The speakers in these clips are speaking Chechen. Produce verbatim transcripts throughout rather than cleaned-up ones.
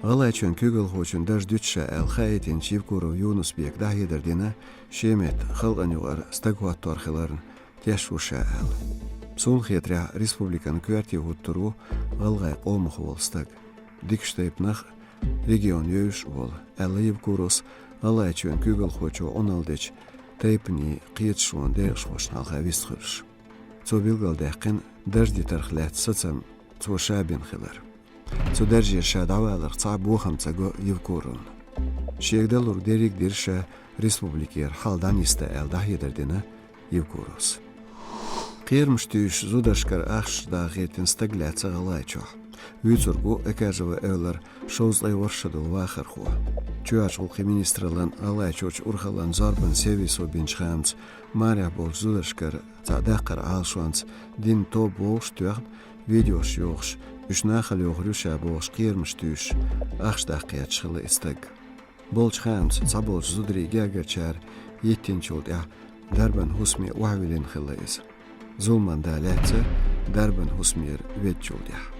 ГӀалгӀайчоьнан куьйгалхочун дарж дуьту ша аьлла хаийтинчу Евкуров Юнус-Бека дӀахьедар дина, шен метта халкъана юкъара стаг хӀоттор хиларна тешаш ву ша аьлла. Суна хетарехь, республикан коьрте хӀуттур ву гӀалгӀайн къомах волу стаг. Дикачу тайпанах а, регион евзаш а волу, аьлла Евкуровс ГӀалгӀайчоьнан куьйгалхочо Ӏуналла дечу тайпанийн кхеташонан декъашхошна хьалха вистхуьлуш. Цо билгалдаьккхина дарж дитарх лаьцна сацам цо ша бина хилар. Цу дарже ша дӀаваларх цхьа а бохам ца го Евкуровна. Шега далург дерриг а дира ша республикера хьал дӀанисдан аьлла дӀахьедар дина Евкуровс. Кхерамаш туьйсуш зударшкара ахча даха гӀиртина стаг лаьцна ГӀалгӀайчохь. Вуьйцург ву Экажева Эвлара шовзткъе ворхӀ шо долу вахархо. Чоьхьарчу гӀуллакхийн министраллан ГӀалгӀайчуьрчу урхаллан зорбанан сервисо бинчу хаамца, марехь болчу зударшкара цхьа даккхаран Ӏалашонца дина тоба вовшах тоьхна, видеош йохуш, уьш нахала йохур ю ша бохуш кхерамаш туьйсуш, ахча даккха гӀерташ хилла и стаг. Болчу хаамца, цхьаболчу зударийн гергарчара йиттинчул тӀаьхьа дарбан хӀусаме охьавиллина хилла иза. Зуламан да лаьцна дарбан хӀусамера веддачул тӀаьхьа.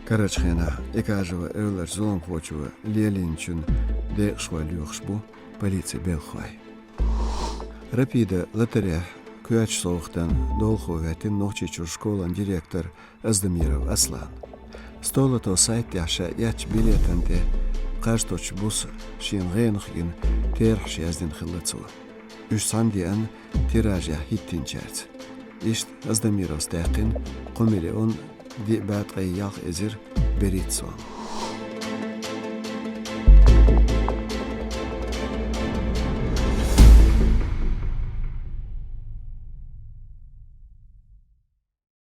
Карарчу хенахь Экажева Эвларчу зуламхочо лелийначун декъашхой лоьхуш бу полицин белхахой. «Рапида» лотерейхь коьртачу совгӀатан долахо хӀоьттина Нохчийчуьра школан директор Аздамиров Аслан. «Столото» сайта тӀехь ша эцначу билетан тӀе кхаж тосучу буса шена гӀенах гина терахьаш яздина хилла цо. Уьш цхьаьна деана тиражехь хӀиттинчаьрца. Иштта Аздамировс даьккхина кхо миллион диъ бӀе ткъе ялх эзар берхӀитта сом.